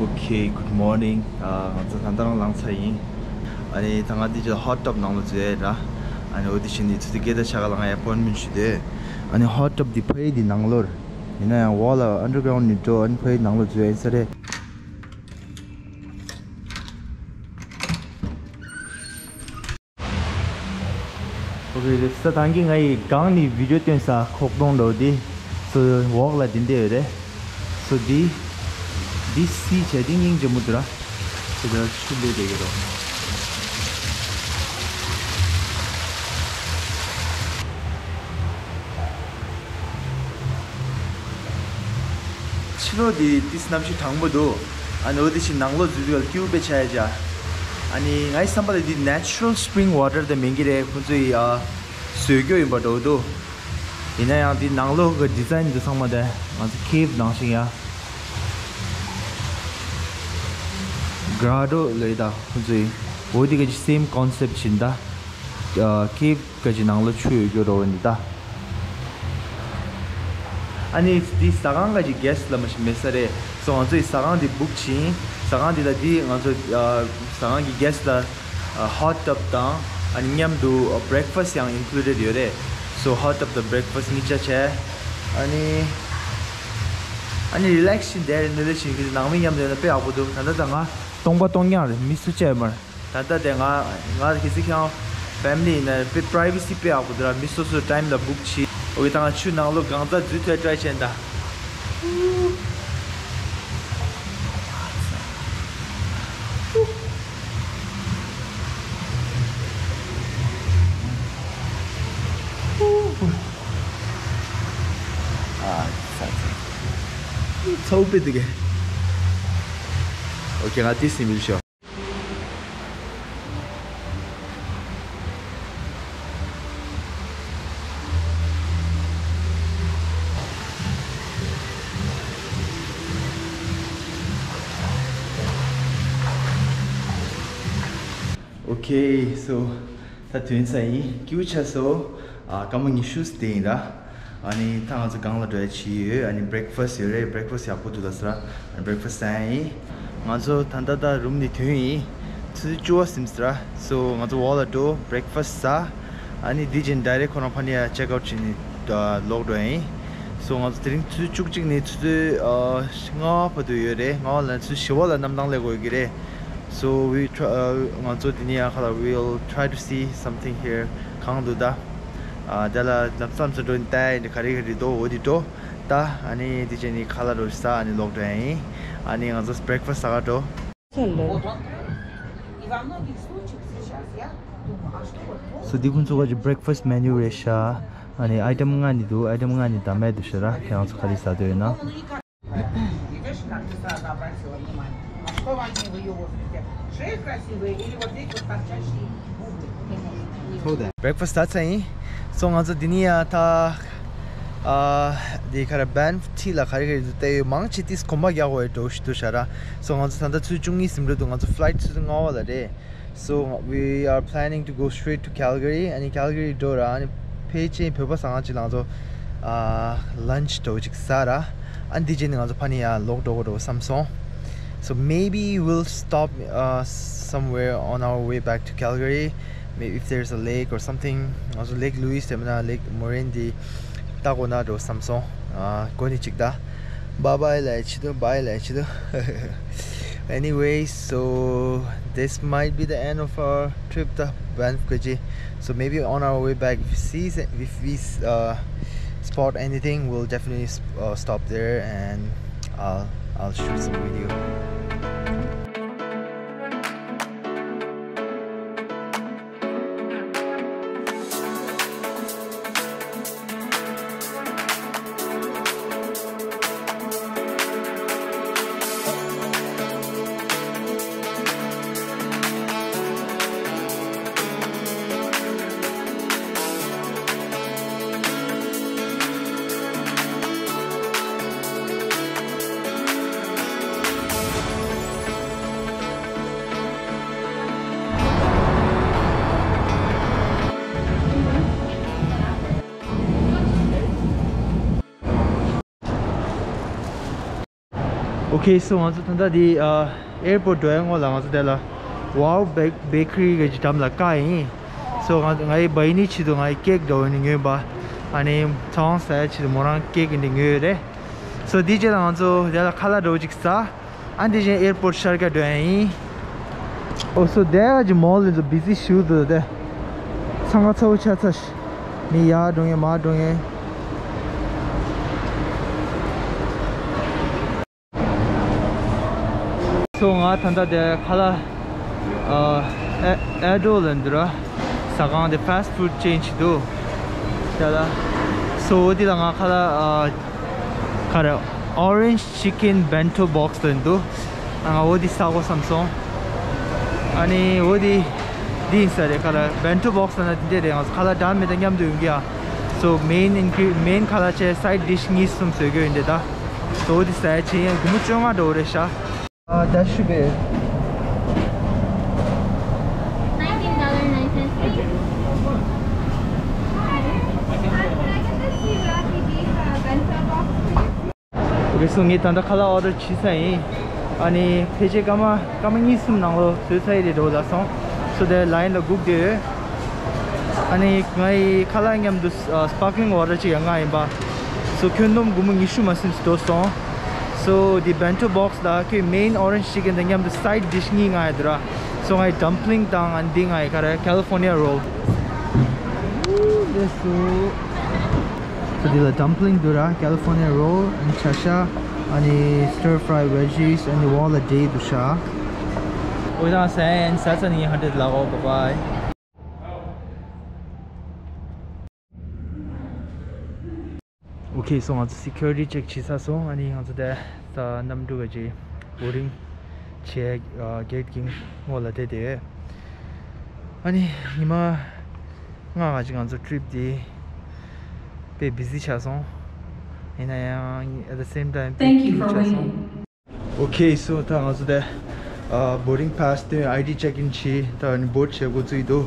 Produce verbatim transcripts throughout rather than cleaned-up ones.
Okay, good morning. ཨ། ང་ཚོ་ད་ལྟ་རང་ལངས་ཚར་ཡིན། ཨ་ནི་ད་ང་འདི་ཅིག་ཧོཊ་ཊབ་ནང་ལ་འཛུལ་ཡ་ར། ཨ་ནི་འོ་དེ་བཞིན་ནི་ཚུར་དེ་སྐད་ཆ་བཤད་ག་ལ་ང་ཨེ་པོན་མེན་ཊི་ཞུས་ཏེ། ཨ་ནི་ཧོཊ་ཊབ་འདི་ཕ་ཡི་འདི་ནང་ལོགས། ཡིན་ན་ཡང་འོག་ལ་ཨན་ཌར་གྷ་རའུན་ཌི་ནས་འགྲོ། ཨ་ནི་ཕ་ཡི་ནང་ལོགས་འཛུལ་ཡ་ཡིན་ས་རེད། ཨོ་ཁེ། ས་དང་གི་ང་ཡི་སྒང་ནས་བི་ཌིའོ་སྟོན་ས་ཁོག་སྟོང་འདྲ་བོ་འདི། སོ་འོག་ལ་འདི་འདྲ་ཡོད་རེད། སོ་འདི། འདི་སི་བྱས་འདི་སྙིང་རྗེ་མོ་འདུག་ར། སོ་འདི་ཆུ་ལས་བསྡད་ཀྱི་རེད། ཕྱི་ལོགས་འདི་ཏིས་གནམ་གཤིས་གྲང་མོ་འདུག་ཨ་ནི་འོ་དེ་བཞིན་ནང་ལོགས་འཛུལ་དུས་ཀྱི་ཀིའུ་དཔེ་ཆགས་ཡ་ཅག་ཨ་ནི་ངའི་བསམ་པ་ལ་འདི་ནེ་ཅུ་རལ་སི་པི་རིང་ཝ་ཊར་དེ་མིན་གྱི་རེད། ཁོ་ཚོས་ཡ་བཟོས་རྒྱུ་ཡིན་པ་འདྲ་བོ་འདུག་ཡིན་ན་ཡང་འདི་ནང་ལོགས་ཀྱི་ཌི་ཛའིན་འདི་ཚང་མ་དེ་ང་ཚོ་ཁེབ་ནང་བཞིན་ཡ། གྷ་ར་ཌོ་ལོས་ད་ཁོ་ཚོས་འོ་དེ་ག་ཅིག་སེམ་ཀོན་སེབ་བཞིན་ད། ཁེབ་ག་ཅིག་ནང་ལ་ཆུ་ཡོད་རྒྱུ་རོ་འདི་ད། ཨ་ནི་འདི་ཟ་ཁང་ག་ཅིག་གྷེ་སི་ལ་མ་ཞིག་མེད་ས་རེད། སོ་ང་ཚོ་ཡི་ཟ་ཁང་འདི་བུག་བྱིན། ཟ་ཁང་འདི་ལ་འདི་ང་ཚོ་ཟ་ཁང་གི་གྷེ་སི་ལ་ཧོཊ་ཊབ་དང་ཨ་ནི་མཉམ་དུ་བྷི་རེག་ཕ་སི་ཡང་ཨིན་ཀླུ་ཌེཌ་ཡོད་རེད། སོ་ཧོཊ་ཊབ་དང་བྷི་རེག་ཕ་སི་གཉིས་ཆ་བྱས། ཨ་ནི་ཨ་ནི་རི་ལེག་སི་བྱིན་བསྡད་རེད། ནུ་ལེ་བྱིན་གི་ནང་མི་མཉམ་དུ་ཡོད་ན་དཔེ་ཡག་པོ་འདུག་ད་ལྟ་ད་ང་སྟོང་པ་སྟོང་རྐྱང་རེད། མི་སུ་གཅིག་ཡོད་མ་རེད། ད་ལྟ་དེ་ང་ང་གི་ཚིག་ཁྱང་ཕེ་མི་ལི་ཡིན་ན་པི་པི་རའི་ཝེ་སི་དཔེ་ཡག་པོ་འདུག་ར། མི་སོ་སོའི་ཊའིམ་ལ་བུག་བྱེད། འོ་ཡི་ད་ང་ཆུ་ནང་ལོགས་གང་ཙམ་འཛུལ་ཐུབ་ཊ་རའི་བྱས་ད། ཨ་ཚ་ཚ། ཚ་བོ་དཔེ་འདུག་གས། ཨོ་ཁེ། ང་ཏིས་ནས་མིལ་ཤོག་ཨོ་ཁེ། སོ་ད་ཐོན་ཚར་ཡིན། ཀིའུ་ཆགས་སོ། ཨ། སྐར་མ་ཉི་ཤུ་ཙམ་བསྡད་ཡིན་ར། ཨ་ནི་ད་ང་ཚོ་སྒང་ལ་འགྲོ་ཡ་བྱས་ཡོད། ཨ་ནི་བྷི་རེག་ཕ་སི་ཡོད་རེད། བྷི་རེག་ཕ་སི་ཡག་པོ་འདུག་ལབ་སོང་ར། ཨ་ནི་བྷི་རེག་ཕ་སི་ཟ་ཡ་ཡིན། ང་ཚོ་ད་ལྟ་ད་རུམ་ནས་ཐོན་ཡིན། ཆུ་ཚོད་བཅུ་པ་ཟིན་སོང་ར། སོ་ང་ཚོ་འོག་ལ་འགྲོ། བྷི་རེག་ཕ་སི་ཟ། ཨ་ནི་འདི་བྱས་ཌའི་རེག་ཁོ་རང་ཕ་ནི་ཡ་ཅེག་ཨའུཊ་བྱས་ནས་ལོག་འགྲོ་ཡ་ཡིན། སོ་ང་ཚོ་དེ་རིང་ཆུ་ཚོད་བཅུ་གཅིག་ནས་ཆུ་ཚོད་ཨ་ལྔ་བར་དུ་ཡོད་རེད། ལྔ་བ་ལ་ཆུ་ཚོད་བཞི་པ་ལ་གནམ་ཐང་སླེབས་དགོས་ཀྱི་རེད། So we try, uh, ང་ཚོ་འདི་ནས་ཡང་ཁ་ལ། We'll try to see something here. གང་འདུག་ད། ཨ། དེ་ལ་ལམ་སང་ཚུར་འགྲོ་ནས་ལྟ་ཡ་ཡིན། ག་རེ་ག་རེ་འདུག་འོ་དེ་འགྲོ་ད། ཨ་ནི་འདི་བྱས་ནས་ཁ་ལག་རོ་ཟ། ཨ་ནི་ལོག་འགྲོ་ཡ་ཡིན། ཨ་ནི་ང་ཚོ་བྷི་རེག་ཕ་སི་ཟ་ག་འགྲོ། ཚལ་ལོ། И во многих случаях сейчас я думаю, а что вот можно? སོ་འདི་ཁོང་ཚོ་ག་ཅིག་བྷི་རེག་ཕ་སི་མེ་ནུ་རེད་ཤག་ཨ་ནི་ཨའི་ཊམ་ལྔ་ནི་འདུག་ཨའི་ཊམ་ལྔ་ནི་ད་མེད་འདུག་ཤག་ར། ཁྱེད་རང་ཚོ་ག་རེ་ཟ་འདོད་ཡོད་ན། Видишь, как ты сразу обратила внимание? А что важнее в её возрасте? Шея красивая или вот эти вот торчащие губы? Hold on. བྷི་རེག་ཕ་སི་ཟ་ཚར་ཡིན། སོ་ང་ཚོ་འདི་ནས་ཡ་ད། ཨ། འདི་ག་རེ། བན་ཕུ་ཊི་ལ་ག་རེ་ག་རེ་འདུག་ལྟ་ཡོད། མང་ཆེ་ཏིས་གོམ་པ་རྒྱག་དགོས་འགྲོ་ཞིག་འདུག་ཤག་ར། སོ་ང་ཚོ་ད་ལྟ་ཆུ་ཚོད་བཅུ་གཉིས་ཟིན་འགྲོ་འདུག་ང་ཚོ་ཕི་ལའིཊ་ཆུ་ཚོད་ལྔ་པ་ལ་རེད། So we are planning to go straight to Calgary. ཨ་ནི་ཀལ་ག་རི་འགྲོ་ར། ཨ་ནི་ཕལ་ཆེར་བོད་པ་ཟ་ཁང་ཅིག་ལ་ང་ཚོ་ཨ་ལན་ཆི་འདྲ་བོ་ཅིག་ཟ་ར། ཨ་ནི་དེ་རྗེས་ནས་ང་ཚོ་ཕ་ནི་ཡར་ལོག་འགྲོ་དགོས་འགྲོ་བསམ་སོང་། So maybe we'll stop, uh, somewhere on our way back to Calgary. Maybe if there's a lake or something. ང་ཚོ་ལེག་ལུའིས་དེ་མིན་ན་ལེག་མོ་རེན་འདི་ལྟ་དགོས་ན་འགྲོ་བསམ་སོང་། ཨ། འགོ་ནས་ཅིག་ད། Bye bye ལབ་ཡ་ཆེད་དུ། Bye ལབ་ཡ་ཆེད་དུ། Anyway, so this might be the end of our trip, the Banff Kaji. So maybe on our way back, if we see, if we, uh, spot anything, we'll definitely, uh, stop there and I'll, I'll shoot some video. Okay, so ང་ཚོ་ད་ལྟ་འདི་ཨ་ཨེར་པོར་འགྲོ་ཡའི་སྔོན་ལ་ང་ཚོ་དེ་ལ་Wow Bake- Bakery གི་འགྲམ་ལ་བཀག་ཡིན། So ང་ང་ཡི་བ་ཡི་ནི་ཆེད་དུ་ང་ཡི་ཀེག་འདྲ་བོ་ནི་ཉོས་པ། ཨ་ནི་ཚོང་ཟ་ཡ་ཆེད་དུ་མོ་རང་ཀེག་འདི་ཉོས་ཡོད་རེད། So འདི་རྗེས་ལ་ང་ཚོ་དེ་ལ་ཁ་ལག་འདྲ་བོ་ཅིག་ཟ། ཨ་འདི་བཞིན་ཨེར་པོར་ཤར་ག་འགྲོ་ཡ་ཡིན། Oh, so there are the mall is a busy shoot there. ཚང་ཁ་ཚ་བོ་ཆགས་ཚར་ཤག་མི་ཡར་འགྲོ་མཁན་མར་འགྲོ་མཁན། So ང་ད་ལྟ་དེ་ཁ་ལག་ཨ་ཨེ་ཨེ་ཌོ་ལ་འདུག་ར། ཟ་ཁང་དེ་fast food chain ཞིག་འདུག་དེ་ལ། So འོ་དེ་ལ་ང་ཁ་ལག་ཨ་ག་རེ་orange chicken bento box ལ་འདུག་ཨ་ང་འོ་དེ་ཟ་དགོས་བསམ་སོང་། ཨ་ནི་འོ་དེ་འདི་ཡིན་ས་རེད། ག་རེ་bento box ལ་ན་དེ་འདྲས་རེད། ང་ཚོ་ཁ་ལག་འདྲ་མི་འདྲ་མཉམ་དུ་ཡོང་གི་ཡ། So main ingre- main ཁ་ལག་བྱས་side dish གཉིས་གསུམ་བཟོ་གི་ཡོད་འདི་ད། So འོ་དེ་ཟ་ཡ་བྱས་ཡིན། སྒོར་མོ་བཅོ་ལྔ་འདྲ་བོ་རེད་ཤག་ཨ་that should be it. Nineteen dollars and nine cents, please. Okay, so ངས་ད་ལྟ་ཁ་ལག་order བྱས་ཚར་ཡིན། ཨ་ནི་ཕལ་ཆེར་སྐར་མ་སྐར་མ་གཉིས་གསུམ་ནང་ལོགས་བཟོས་ཚར་ཡི་རེད་འདྲ་བོ་ལབ་སོང་། So དེ་line ལ་སྒུག་བསྡད་ཡོད། ཨ་ནི་ང་ཡི་ཁ་ལག་མཉམ་དུ་ཨ་sparkling water ཅིག་ཡང་མངགས་ཡིན་པ། So ཁྱོན་བསྡོམས་སྒོར་མོ་ཉི་ཤུ་མ་ཟིན་ཙམ་འགྲོ་སོང་། So the bento box ལ་ཁོས་main orange chicken དང་མཉམ་དུ་side dish གཉིས་མངགས་ཡོད་འདུག་ར། So ང་ཡི་dumpling དང་ཨ་ནི་འདི་མངགས་ཡི་ག་རེ་California roll། ལགས་སོ། So འདི་ལ་dumpling འདུག་ར། California roll and ཆ་ཤ། ཨ་ནི་stir fry veggies and འོག་ལ་འབྲས་འདུག་ཤག་འོ་ད་ཟ་ཡ་ཡིན། ཟ་ཚར་ནས་ངས་ཧ་འདྲེ་ལ་འོ་bye bye. Okay, so ང་ཚོ་security check བྱས་ཚར་སོང་། ཨ་ནི་ང་ཚོ་དེ་ད་གནམ་གྲུ་ག་ཅིག་boarding བྱས་gate གི་ངོས་ལ་བསྡད་དེ། ཨ་ནི་ཉི་མ་ལྔ་ག་ཅིག་ང་ཚོ་trip དེ་དཔེ་busy ཆགས་སོང་། ཡིན་ན་ཡང་at the same time དཔེ Thank you for cute ཆགས་སོང་། Waiting. Okay, so ད་ང་ཚོ་དེ་boarding pass དེ་ID check in བྱས། ད་ནི་board བྱེད་འགོ་བཙུགས་འདུག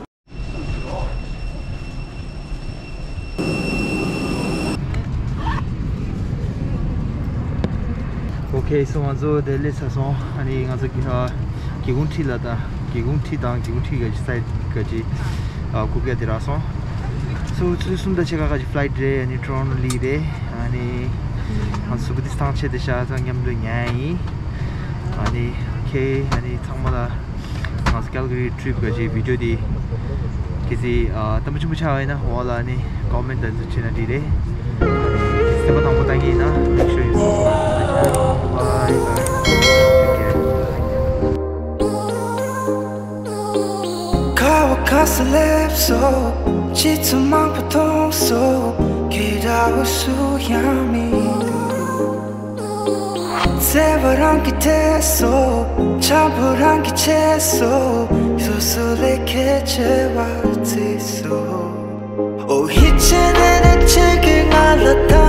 Okay, so ང་ཚོ་དེ་སླེབས་ཚར་སོང་། ཨ་ནི་ང་ཚོ་གི་ཨ་སྒེའུ་ཁུང་འཁྲིས་ལ་ད་སྒེའུ་ཁུང་འཁྲིས་དང་སྒེའུ་ཁུང་འཁྲིས་ག་ཅིག་side ག་ཅིག་ཨ་སྒུག་ཡ་དེ་རག་སོང་། So ཆུ་ཚོད་གསུམ་དང་ཕྱེད་ཀ་ག་ཅིག་flight རེད། ཨ་ནི་Toronto ལ་རེད། ཨ་ནི་ང་ཚོ་གཟུགས་པོ་དེ་ཐང་ཆད་དེ་ཤག་ཚང་མཉམ་དུ་ཉལ་ཡིན། ཨ་ནི་okay ཨ་ནི་ཚང་མ་ལ་ང་ཚོ་Calgary trip ག་ཅིག་video དེ་གལ་སྲིད་ཨ་དང་པོ་ཆེན་པོ་ཆགས་པ་ཡིན་ན་འོག་ལ་ཨ་ནི་comment དང་འཛུལ་བྱས་ན་འགྲིག་རེད། ཨ་ནི་གལ་སྲིད་དང་པོ་ལྟ་མཁན་ཡིན་ན་make sure you subscribe to the channel. Bye bye. Take care. ཁ་བ་ཁ་ས་སླེབས་སོང་། ཕྱི་ཚུལ་མང་པོ་མཐོང་སོང་། ཁྱེད་འདྲ་བོ་སུ་ཡང་མི་འདུག་བརྩེ་བ་རང་གིས་སྤྲད་སོང་། འཆམ་པོ་རང་གིས་བྱས་སོང་། སོ་སོ་ལས་ཁྱད་ཆེ་བ་བརྩིས་སོང་། Oh, ཧི་ཆེ་ནེ་ནེ་ཆེ་གི་ང་ལ་ད།